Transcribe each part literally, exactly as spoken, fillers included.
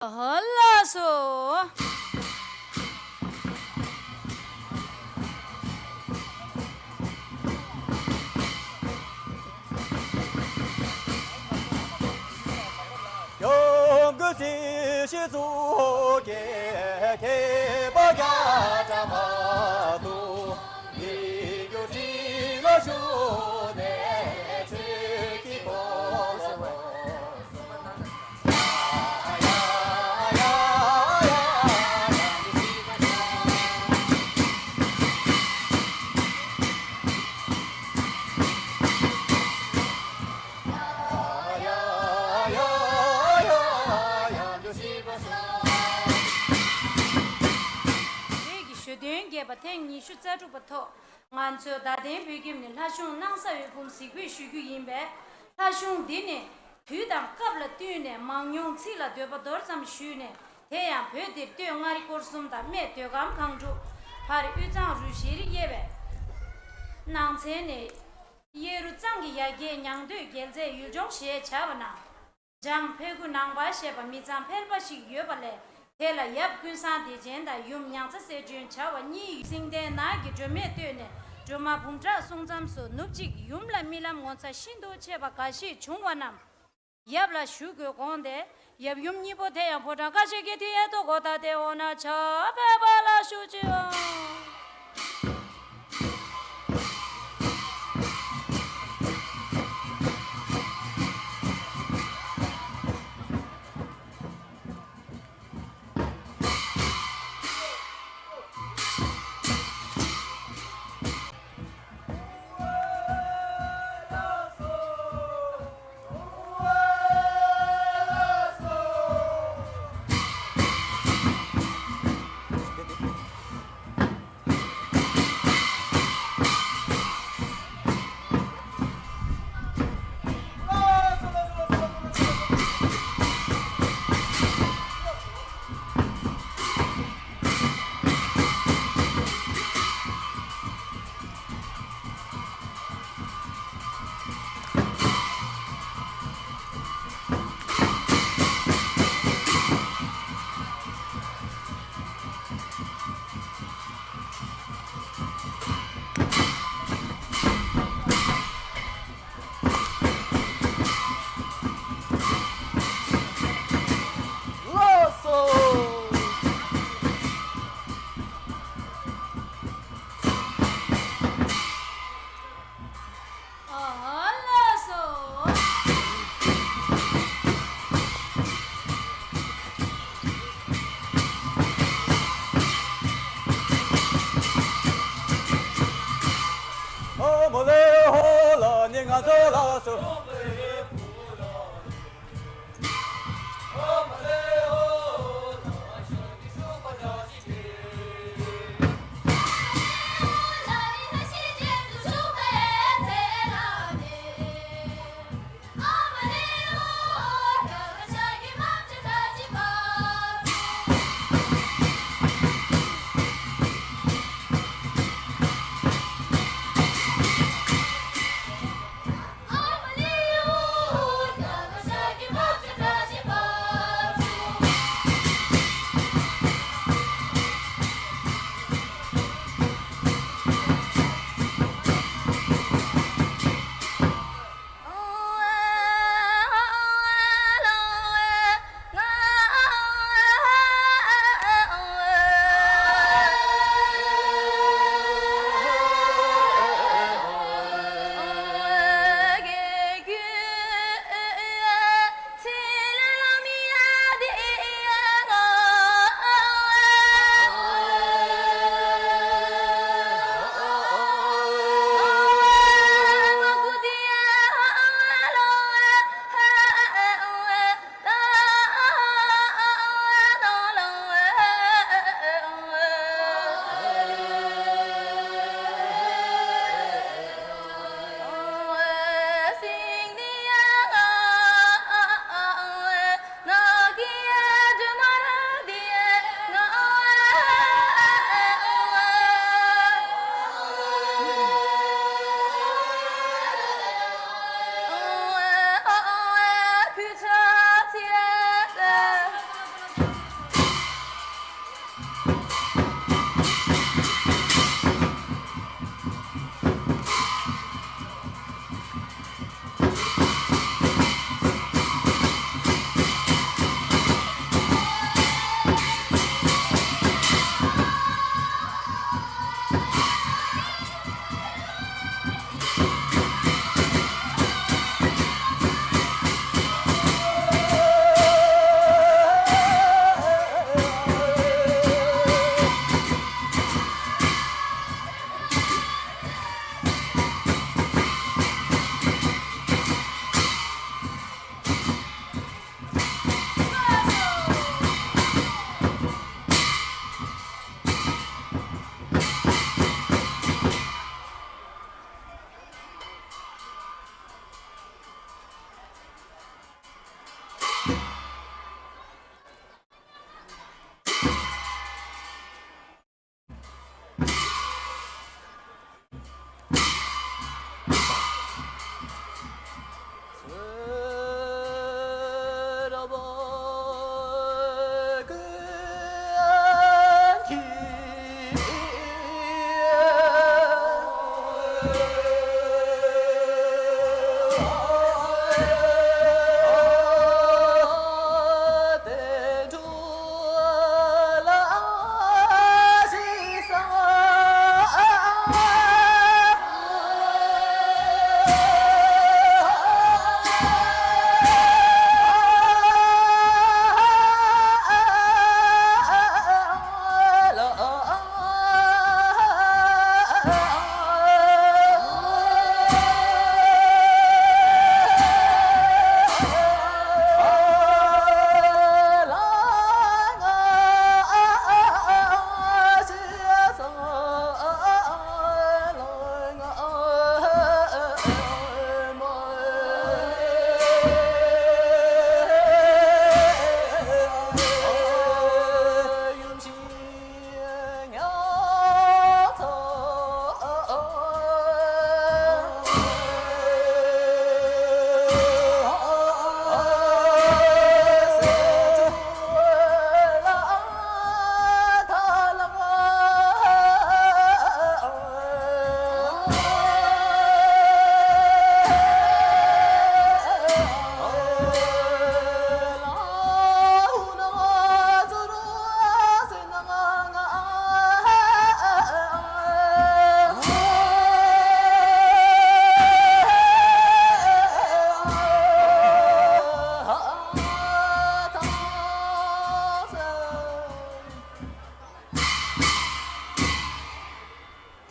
ཨོ་ལགས་སོ། བོད་ཀྱི་གཞོན་དོན་རྒྱས་པ་ཐེངས་ཉི་ཤུ་རྩ་དྲུག་པ་ཐོག་ང་ཚོས་རྡ་སྟེང་བོད་ཁྱིམ་ནས་ལྷ་གཞུང་སྣང་ས་འོད་འབུམ་གཟིགས་འབུལ་ཞུ་རྒྱུ་ཡིན་པས། ལྷ་གཞུང་འདི་ནི་དུས་དང་སྐབས་ལ་བསྟུན་ནས་མང་ཉུང་ཚིག་ལ་འདོད་པ་མདོར་ཙམ་ཞུས་ནས། དེ་ཡང་བོད་འདིར་སྟོད་མངའ་རིས་སྐོར་གསུམ་དང་སྨད་མདོ་ཁམས་སྒང་དྲུག་བར་དབུས་གཙང་རུ་བཞིར་དབྱེ་བའི་ནང་ཚན་ནི། གཡས་རུ་གཙང་གི་ཡ་གྱལ་མྱང་སྟོད་རྒྱལ་རྩེ་ཡུལ་ལྗོངས་ཞེས་བྱ་བ་ན། འཇང་ཕོ་རྒོད་ནང་པ་ཞེས་པ་མི་ཚང་ཕལ་པ་ཞིག་ཡོད་པ་ལས། དེ་ལ་ཡབ་ཀུན་བཟང་བདེ་ཆེན་དང་ཡུམ་མྱང་ཚ་གསལ་སྒྲོན་བྱ་བ་གཉིས་ཡོད། སེང་ལྡེང་ནགས་ཀྱི་སྒྲོན་མེ་བསྟོད་ནས་སྒྲོལ་མ་འབུམ་ཕྲག་གསུང་མཚམས་སུ་ནུབ་གཅིག་ཡུམ་ལ་རྨི་ལམ་ངོ་མཚར་ཤིན་ཏུ་ཆེ་བ་འགའ་ཞིག་བྱུང་བ་རྣམས་ཡབ་ལ་ཞུ་དགོས་དགོངས་ཏེ། ཡབ་ཡུམ་གཉིས་པོ་དེ་ཡང་ཕོ་བྲང་ཀ་ཤ་གི་ཐིག་ཡལ་དུ་གོ་ད་དེ་འོ་ན་ཆ་ཕེབས་པ་ལ་ཞུ་ཅི་ཨང་། ལགས་སོ། ཨ་ལགས་སོ། ཨ་མ་ལེ་ཧོ་ལ་ནི་ང་ཚོ་ལགས་སོ།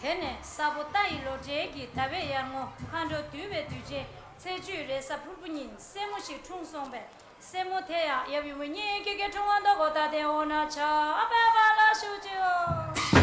དེ་ནས་ས་བོ་རྟ་ཡི་ལོ་འབྲས་ཀྱི་ཟླ་བའི་ཡར་ངོ་མཁའ་འགྲོ་འདུས་པའི་དུས་ཆེན་ཚེས་བཅུའི་རེས་གཟའ་ཕུར་བུ་ཉིན་སྲས་མོ་ཞིག་འཁྲུངས་སོང་བས། སྲས་མོ་དེ་ཡང་ཡབ་ཡུམ་གཉིས་ཀྱི་དགེ་འཁྲུངས་དབང་དུ་གོ་ད་དེ་འོ་ན་ཆ་ཨ་པ་པ་ལ་ཞུ་ཅིའོ།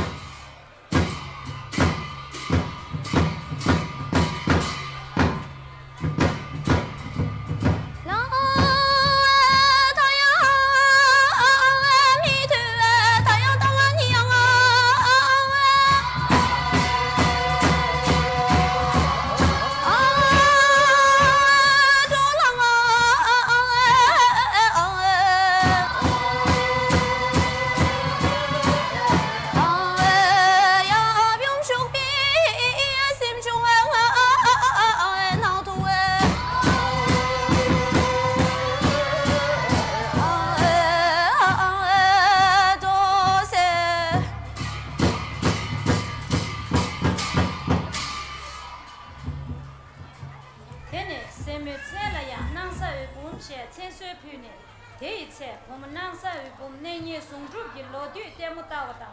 དེ་ནས་སྲས་མོའི་མཚན་ལ་ཡང་སྣང་ས་འོད་འབུམ་ཞེས་མཚན་གསོལ་ཕུལ་ནས། དེ་ཡི་ཚེ་བུ་མོ་སྣང་ས་འོད་འབུམ་གནས་རྙིང་ཟུང་འབྲུག་གི་ལོ་དུས་ལྟད་མོ་ལྟ་བ་དང་།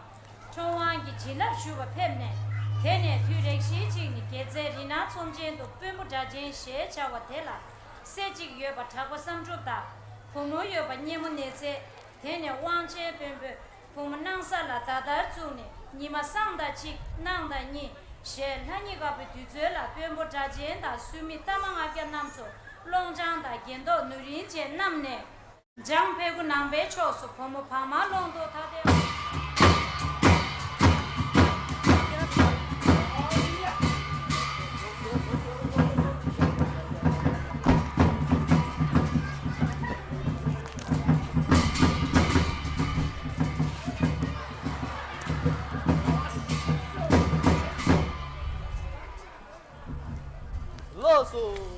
ཁྲོམ་དབང་གི་བྱིན་རླབས་ཞུ་བར་ཕེབས་ནས། དེ་ནས་དུས་རེ་བཞིན་གཅིག་ནི་དགེ་རྩའི་རི་ནགས་ཚོམས་ཆེན་དུ་དཔོན་པོ་སྒྲ་ཆེན་ཞེས་བྱ་བ་དེ་ལ། སྲས་གཅིག་ཡོད་པ་གྲགས་པ་བསམ་གྲུབ་དང་། བུ་མོ་ཡོད་པ་སྙེ་མོ་ནེ་ཚེ། དེ་ནས་དབང་ཆེན་དཔོན་པོས་བུ་མོ་སྣང་ས་ལ་ཟླ་ལྟར་བཙུགས་ནས། ཉི་མ་སང་དང་གཅིག་གནངས་དང་གཉིས་ཞེས་ལྷ་ཉིན་དཀར་པོའི་དུས་ཚོད་ལ་དཔོན་པོ་སྒྲ་ཆེན་དང་སུ་མི་ཏ་མ་ལྔ་བརྒྱ་རྣམས་སུ་ཀློང་ལྗང་དང་རྒྱན་ཐོགས་ནུ་རིན་ཅན་བསྣམས་ནས། འཇང་ཕེ་གུ་ནང་པའི་ཕྱོགས་སུ་བུ་མོ་བག་མ་ལོང་དུ་ཐ་དད། ལགས་སོ།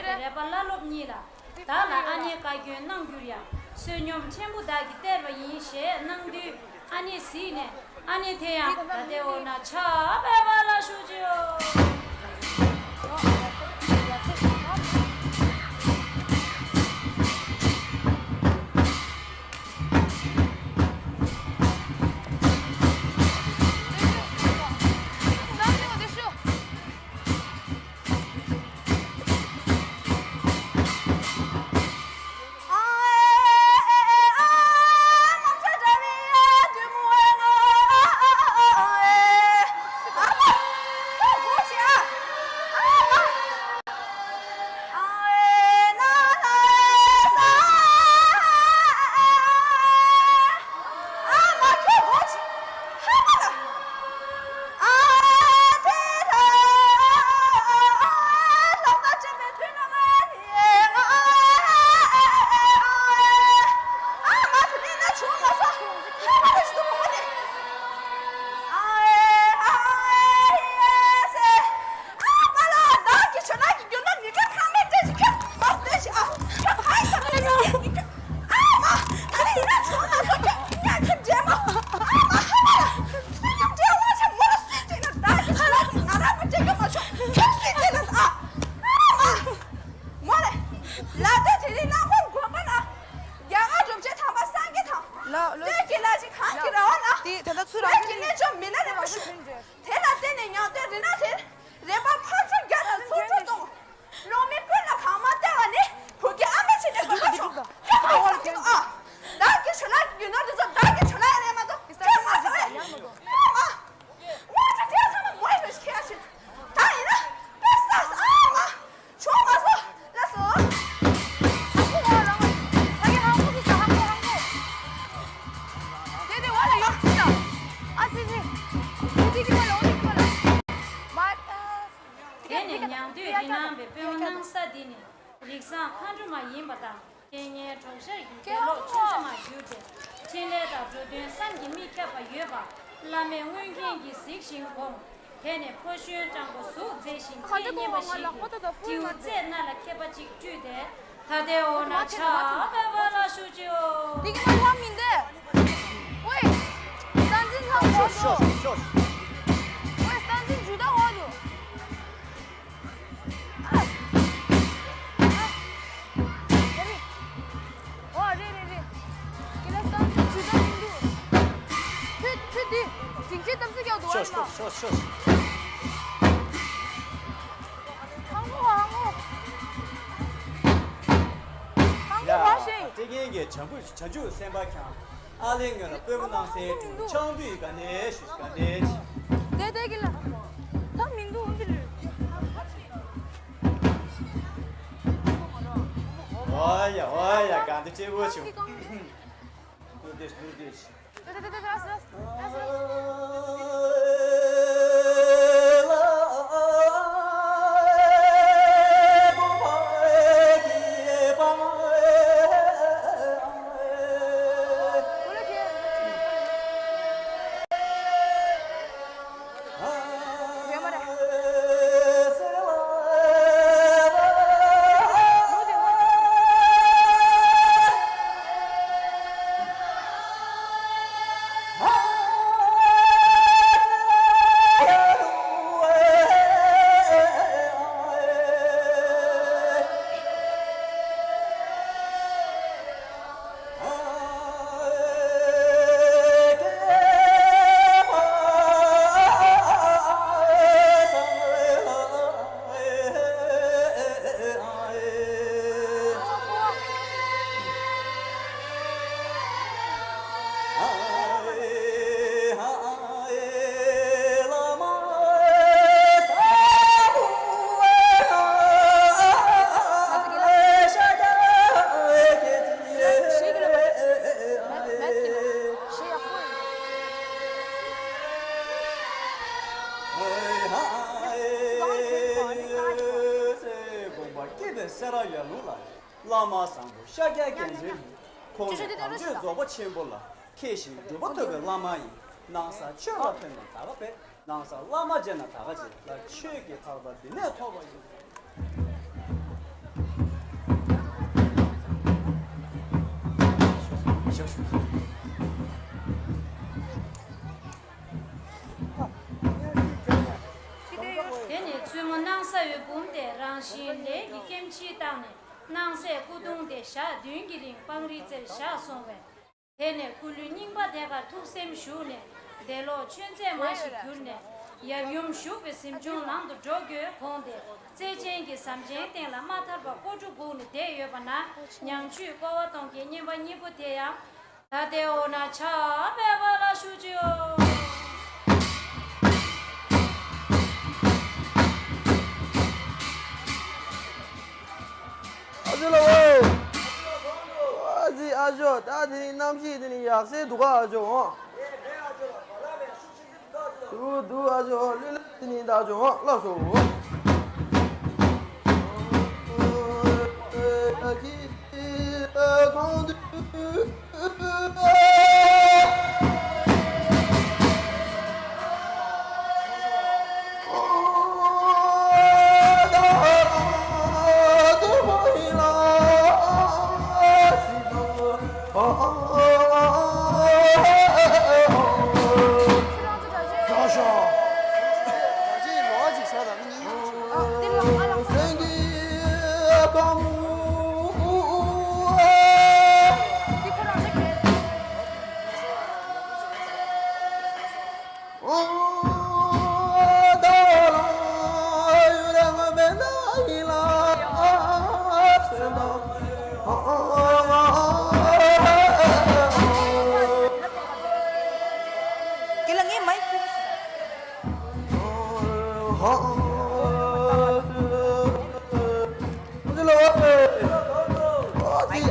རལ་པ་བླ་སློབ་གཉིས་ལ། བདག་ལ་ཨ་ནེ་བཀའ་བཀྱོན་གནང་རྒྱུར་ཡང་བསོད་སྙོམས་ཕྲན་བུ་བདག་གིས་སྟེར་བ་ཡིན་ཞེས་གནང་དུས། ཨ་ནེ་གཟིགས་ནས། ཨ་ནེ་དེ་ཡང་ད་ལྟའི་འོག་ན་ཕྱག་འབེབས་པ་ལ་ཞུགས་ཅིའོ། ལགས་ལགས། དེ་ད་ལྟ་ཚུར་རང་ཚུར་ཕྱིན་རྗེས། དེ་ལ་བརྟེན་ནས་ཉང་སྟོད་རི་ནགས་དེར་རལ་པ་འཕགས་བྱོལ་རྒྱ་དང་ཚོགས་དྲུག་སྟོང་། གློག་མེ་ཀུན་ལ་གང་མང་སྟེར་བ་ནི། བུ་སྐྱེས་ཨ་མའི་ཆེད་དུ་དགོས་པ་ཆོག་ཁྱོད་ཁ་བ་ལ་ཐིག་ཨ། བདག་གི་ཇོ་ལགས་ཀྱི་རྒྱུ་ནོར་དེ་ཚོ་བདག་གི་ཇོ་ལགས་ཡང་རེད་མ་གཏོགས་ཁྱོད་མ་ཟ་བས། ཨ་མ། དངོས་ཆ་དེ་ཚང་མ་མོའི་བུ་ཞིག་ཁྱེར་ཡ་ཞིག་ད་ཡིན་ན་དཔེ་ས་ཨ་མ། ཆུང་མ་སོ། ལགས་སོ། ཧང་གོ་བ་ལང་། ད་གི་ཧང་གོ་གི་ས་ཧང་གོ་ཧང་གོ། དེ་དེ་བ་ལ་ཡོད་ཅི་ད། ཨ་ཙི་ཙི། དེ་དེ་གི་བ་ལ་འོ་དེ་གི་བ་ལ། མ། དེ་ནས་ཉང་སྟོད་རི་ནང་པའི་དཔོན་སྣང་ས་འདི་ནི་རིགས་བཟང་མཁའ་འགྲོ་མ་ཡིན་པ་དང་། རྐྱེན་ངན་གྲོགས་ཤར་གྱི་དགེ་སློབ་ཆུང་ཆུང་མ་གྱུར་ཏེ། འཕྲིན་ལས་དང་འགྲོ་དོན་བསམ་གྱིས་མི་ཁྱབ་པ་ཡོད་པ། བླ་མེད་དངོས་མཁྱེན་གྱིས་གཟིགས་ཤིང་དགོངས། དེ་ནས་ཕོ་གཞོན་སྤྲང་པོ་གཟུགས་མཛེས་ཤིང་ལྟས་སྙན་པ་ཞིག་གིས་སྤྲེའུ་རྩེ་སྣ་ལ་མཁས་པ་ཅིག་སྤྲུལ་ཏེ། ད་ལྟའི་འོག་ན་ཕྱག་འབེབས་པ་ལ་ཞུགས་ཅིའོ། འདི་གི་ན་ལྷམ་མིན་ཏེ། ཝེ། སྟངས་འཛིན་ལྷམ་ཞོག་ཞོག་ཞོག་ཞོག་ཝེ། སྟངས་འཛིན་ཇུ་ད་ཧོ་དུ། ཨ། ཨ། རེད་རེད། ཨོ་རེད་རེད་རེད། ཁྱེད་ལ་སྟངས་འཛིན་ཇུ་ད་མི་འདུག་ཁྱོད་ཁྱོད་འདི་སྡིངས་ཆའི་གཏམ་ཚིག་རྒྱག་འདུག་ཨ་མ། ཤོག་ཤོག་ཤོག་ཧང་ངོ་ཧང་ངོ་། ཧང་ངོ་ཧ་ཤེས། ཡ། ཏི་ཀན་གྱི་བྱང་བུ་བྱང་ཆུབ་སེམས་དཔའ་ཁྱང་། ཨ་ལས་སྔོན་ལ་པུས་མོ་བསྣམས་སའི་དྲུང་ཆང་དུས་ག་ནས་ཞུ་ག་ནས་ཆི། དེ་དེ་གི་ལ། ད་མི་འདུག་འདི་རེད། ཨོ་ཡ་ཨོ་ཡ། གང་དུ་སྤྲེའུ་བྱུང་། ལུག་ལྡེ་ལུག་ལྡེ། དགོངས་པ་སྐྱེ་བའི་སེ་ར་ཡར་ལུང་ལ། བླ་མ་བཟང་པོ་ཤཱཀྱ་རྒྱལ་མཚན་ཡིན། ཁོང་ནི་དམ་ཆོས་རྫོགས་པ་ཆེན་པོ་ལ་མཁས་ཤིང་གྲུབ་པ་ཐོབ་པའི་བླ་མ་ཡིན། ནང་ས་ཆོས་ལ་ཕན་པ་ད་ག་བས། ནང་ས་བླ་མ་མཇལ་ན་ད་ག་བྱེད་ལ། ཆོས་ཀྱི་ཐར་པ་འདི་ནས་ཐོབ་པ་ཡིན། དེ་ནས་བཙུན་མོ་སྣང་ས་འོད་འབུམ་དེ་རང་བཞིན་ལས་ཀྱི་སྐྱེམས་ཕྱིས་བཏང་ནས་སྣང་སའི་སྐུ་གདུང་དེ་ཞག་བདུན་གྱི་རིང་སྤང་རི་རྩེར་བཞག་སོང་བས། དེ་ནས་སྐུ་ལུས་རྙིང་པ་དེ་ཁར་ཐུགས་སེམས་ཞུགས་ནས་འདས་ལོག་ཆོས་མཛད་མ་ཞིག་གྱུར་ནས་ཡབ་ཡུམ་བཞུགས་པའི་གཟིམ་ཆུང་ནང་དུ་འགྲོ་དགོས་དགོངས་ཏེ་བརྩེ་ཆེན་གྱི་ཟམ་ཆེན་སྟེང་ལ་མ་ཐར་པ་སྐོར་དྲུག་སྒུག་ནས་བསྡད་ཡོད་པ་ན། ཉང་ཆུས་བསྐོར་བ་སྟོང་གི་བསྙེན་པ་གཉིས་པོ་དེ་ཡང་། ད་ལྟའི་འོ་ན་ཆ་མེད་པ་ལ་ཞུ་ཅིའོ། ཨ་ཅོ་ལགས་འོ། ཨ་ཙི་ཨ་ཅོ། ད་དེ་རིང་གནམ་གཤིས་དེ་ནི་ཡག་སེ་འདུག་ག་ཨ་ཅོ། འོ། འདུག་འདུག་ཨ་ཅོ། ལྷོད་ལྷོད་དེ་ནི་ད་ཅོ། འོ། ལགས་སོ།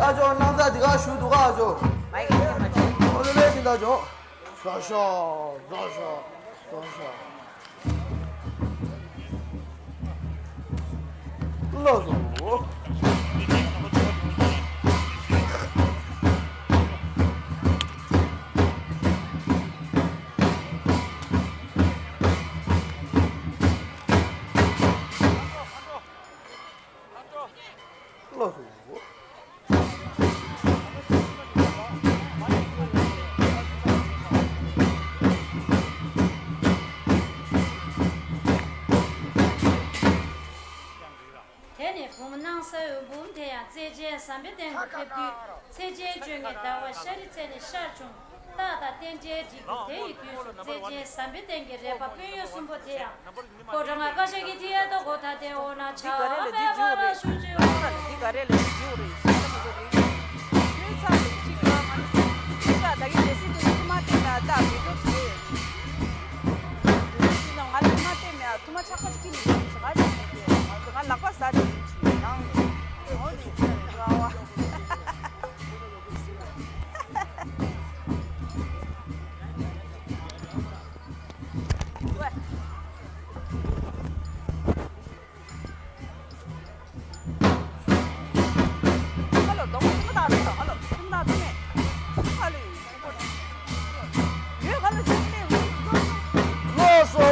ཨ་ཅོ་སྣང་ས་འདི་ག་ཞུ་འདུག་ག་ཨ་ཅོ། ཨོ་ལེ་ལེ་ཤིན་ད་ཅོ། ཟ་ཤ། ཟ་ཤ། ཟ་ཤ། ལགས་སོ། ལགས་སོ། དེ་ནས་བུ་མོ་སྣང་ས་འོད་འབུམ་དེ་ཡང་བརྩེ་ཆེན་ཟམ་པའི་སྟེང་དུ་ཕེབས་དུས། ཚེ་ཆེན་བཅོ་ལྔའི་ཟླ་བ་ཤ་རི་ཚེ་ནས་ཤར་བྱུང་། རྟགས་དང་རྟེན་འབྲེལ་འགྲིག་གི་དེ་ཡི་དུས་སུ་བརྩེ་ཆེན་ཟམ་པའི་སྟེང་གི་རས་པ་དཔོན་གཡོག་གསུམ་པོ་དེ་ཡང་། ཁོ་རང་ང་བཀའ་ཤག་གི་ཐི་ཡ་ཏོ་གོ་ཐ་དེ་འོ་ན་ཆ་བེ་བ་ལ་ཞུ་ཅི་འོ། འདི་ག་རེ་ལས་འདི་འོ་རེད་ཤ་ཏ་མི་ཚོ་རེད། ཁྱོད་ཚ་ལས་ཅི་ག་མ་ནི་ཤ་ད་གི་ལས་སྲིད་དུ་ཐུ་མ་ཏེ་ད་ད་མི་ཚོ་ཚེ་ཡོད་ནི། ང་ལ་ཐུ་མ་ཏེ་མེད། ཨ་ཐུ་མ་ཆག་པ་ཅིག་གི་མི་ཤ་ང་ཅི་མེད་དེ་ང་ལག་པ་ཟ་དེ་ཡིན་ཅི་ནང་འོ་དེ་ཤ་རེད་ར་བ། ལགས་སོ།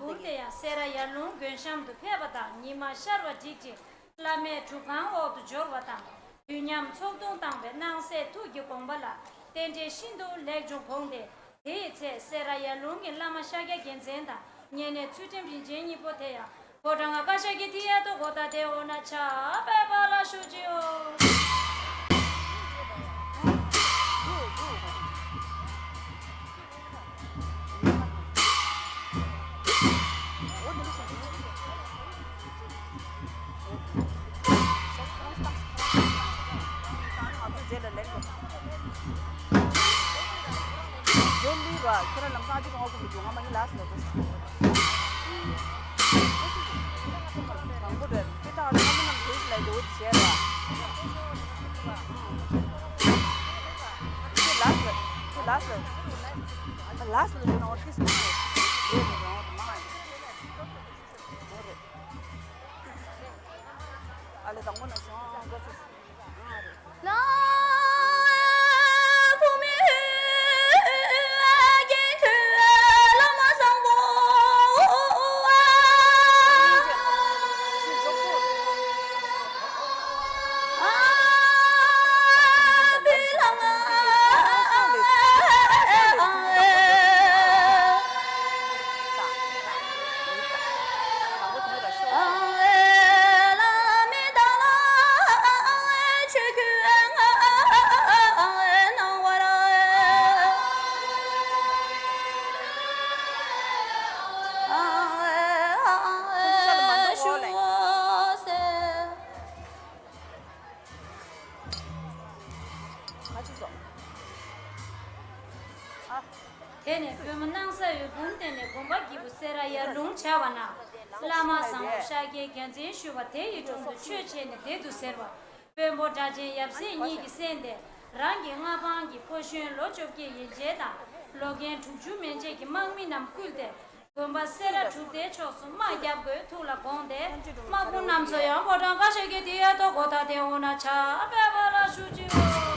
འབུམ་དེ་ཡང་སེ་ར་ཡར་ཀླུང་དགོན་གཤམ་དུ་ཕེབས་པ་དང་ཉི་མ་ཤར་བ་འགྲིག་ཅིང་བླ་མའི་སྒྲུབ་ཁང་འོག་ཏུ་འབྱོར་བ་དང་དུས་མཉམ་ཚོགས་དུང་བཏང་བའི་སྣང་གསལ་ཐུགས་ཀྱི་དགོངས་པ་ལ་རྟེན་འབྲེལ་ཤིན་ཏུ་ལེགས་བྱུང་དགོངས་ཏེ། དེ་ཡི་ཚེ་སེ་ར་ཡར་ཀླུང་གི་བླ་མ་ཤཱཀྱ་རྒྱལ་མཚན་དང་། ཉེ་གནས་ཚུལ་ཁྲིམས་རིན་ཆེན་གཉིས་པོ་དེ་ཡང་ཕོ་བྲང་ང་ཀ་ཤ་གི་ཐི་ཡ་ཏོ་གོ་ད་དེ་འོ་ན་ཆ་པེ་པ་ལ་ཞུ་ཅིའོ། དེ་ནས་པུས་མོ་སྣང་ས་འོད་འབུམ་སྟེང་ནས་དགོན་པ་སྐྱིད་པོ་སེ་ར་ཡར་ཀླུང་བྱ་བ་ན། བླ་མ་བཟང་པོ་ཤཱཀྱའི་རྒྱལ་མཚན་ཞུ་བ་དེ་ཡི་དྲུང་དུ་ཆོས་བྱས་ནས་བདེ་འདུག་ཟེར་བ། དཔོན་པོ་སྒྲ་ཆེན་ཡབ་སྲས་གཉིས་ཀྱིས་གསན་ཏེ། རང་གི་མངའ་འབངས་ཀྱི་ཕོ་གཞོན་ལོ་བཅོ་བརྒྱད་ཡན་ཆད་དང་། ལོ་རྒན་དྲུག་ཅུ་མན་ཆད་ཀྱི་དམག་མི་རྣམས་བསྐུལ་ཏེ། དགོན་པ་སེ་ར་དྲུག་ལྡན་ཕྱོགས་སུ་དམག་བརྒྱབ་དགོས་ཐུགས་ལ་དགོངས་ཏེ། དམག་དཔུང་རྣམས་ཚོ་ཡང་ཕོ་བྲང་ཀ་ཤ་གི་ཐི་ཡ་ཏོ་གོ་ད་དེ་འོ་ན་ཆ་པེ་པ་ལ་ཞུ་ཅིའོ།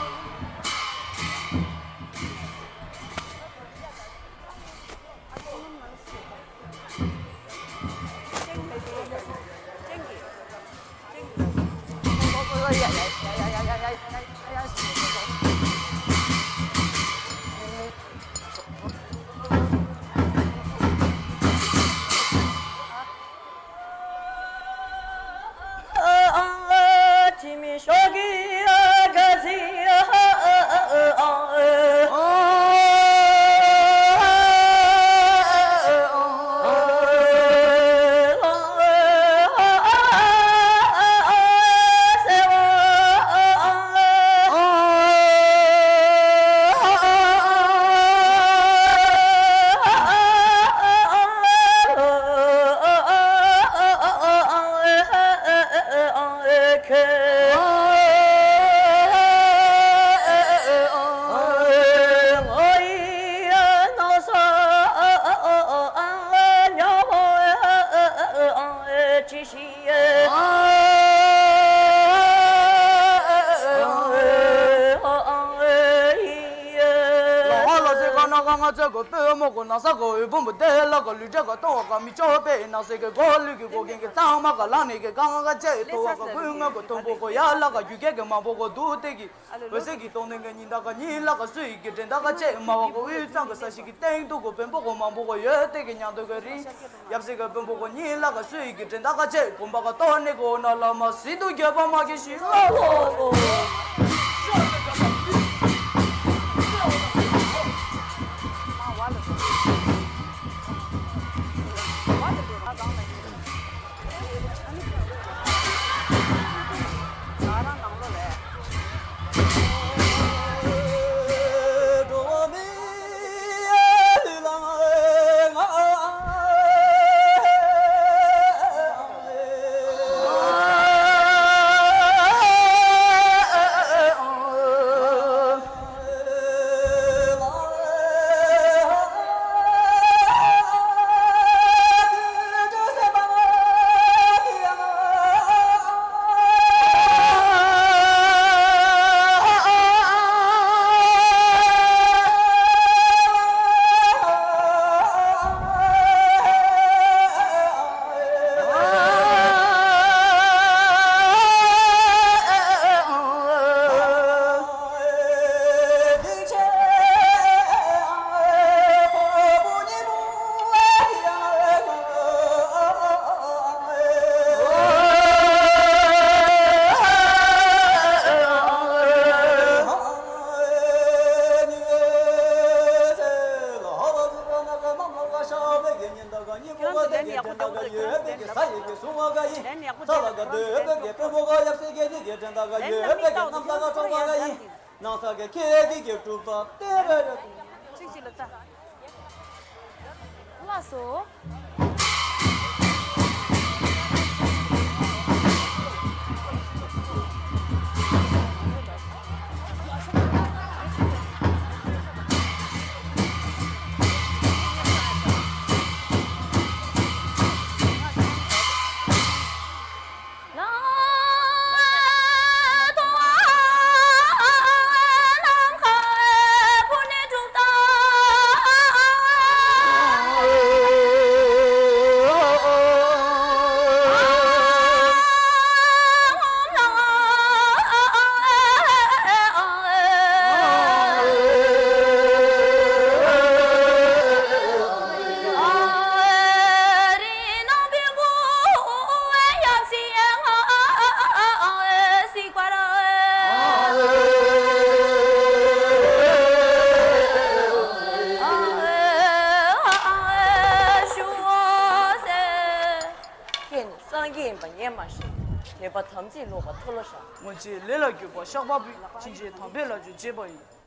ང་ཚོའི་གོ་ནོ་ག་ང་ཚོའི་གོ་པོས་མོ་གོ་ན་ས་གོ་འོད་འབུམ་པོ་དེ་ལ་གོ་ལུས་འབྲས་གོ་གཏོང་བ་ག་མི་ཆོག་པའི་ན་སའི་གི་གོ་ལུས་ཀྱི་གོ་རྒན་གྱི་གཙང་མ་ག་ལ་ནས་གི་གང་ག་ཅེ་ཐོ་བ་ག་ཀུན་ང་གོ་མཐོན་པོ་གོ་ཡ་ལ་ག་རྒྱུ་སྐད་གི་མང་པོ་གོ་འདུག་དེ་གི་འོད་ཟེར་གྱི་སྟོང་ལྡན་གྱི་ཉི་ཟླ་ག་ཉིད་ལ་ག་སུ་ཡི་གི་དྲན་ད་ག་ཅེ་མ་བ་གོ་དབུས་གཙང་གི་ས་གཞི་གི་སྟེང་དུ་གོ་བོན་པོ་གོ་མང་པོ་གོ་ཡོད་དེ་གི་ཉང་དུ་གི་རི། ཡབ་སྲས་ཀྱི་བོན་པོ་གོ་གཉིས་ལ་ག་སུ་ཡི་གི་དྲན་ད་ག་ཅེ་གོམ་པ་ག་གཏོར་ནས་གོ་ན་བླ་མ་སྲིད་དུ་འགྱོད་པ་མ་གི་ཞིག་ལ་ལོ། ཡོད་པའི་གི་ས་ཡི་གི་སུ་བ་ག་ཡིན། ས་ལ་ག་འདོད་པའི་གི་དཔོན་པོ་ག་ཡབ་སྲས་གི་ནི་གི་དྲན་ད་ག་ཡོད་པའི་གི་གནམ་ས་ག་གྲོང་པ་ག་ཡིན། ནང་ས་གི་ཁྱེད་ཀྱི་གི་གྲུབ་པ་ལྟེ་བ་རེད། ཚིག་གཅིག་ལ་ལྟ། ལགས་སོ། ཁྱེད་ནི་སངས་རྒྱས་ཡིན་པ་ངས་མ་ཤེས། ནད་པ་དམ་ཚིག་ལོག་པ་མཐོལ་ལོ་བཤགས། སྔོན་ཆད་ལས་ལ་འགྱོད་པ་བཤགས་པ་འབུལ། ཕྱིན་ཆད་དམ་པའི་ལྷ་ཆོས་བྱེད་པ་ཡིན།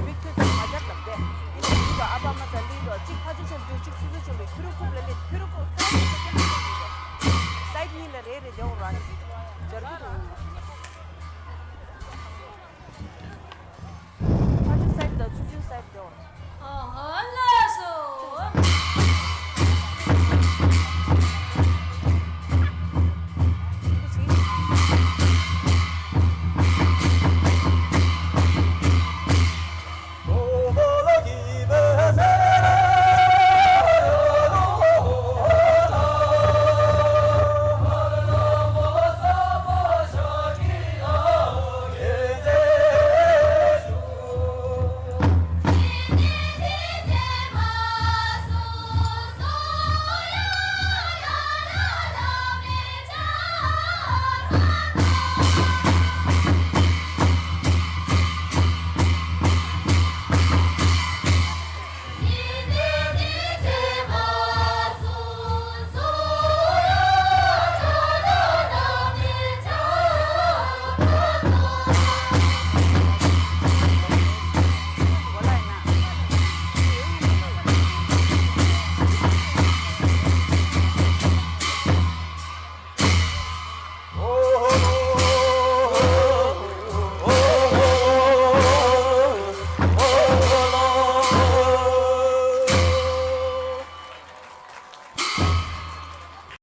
མིག་ཐོད་ཚང་མ་རྒྱབ་ལ་བསྡད། ཡིན་ནའི་ཡིན་དོ། ཨ་ཕ་མ་ཚ་ལི་དོ། གཅིག་ཕ་ཆུ་ཆེན་དུ་གཅིག་སུ་སུ་ཆེན་པོའི་ཁུ་རུ་ཁུབ་ལ་སླེབས། ཁུ་རུ་ཁུབ་ཁ་རུ་ཁུབ་ཁ་རུ་ཁུབ་ཡིན་དོ། སའིཌ་གཉིས་ལ་རེ་རེ་རྒྱག་ར་ནི་སྦྱར་གི་འདུག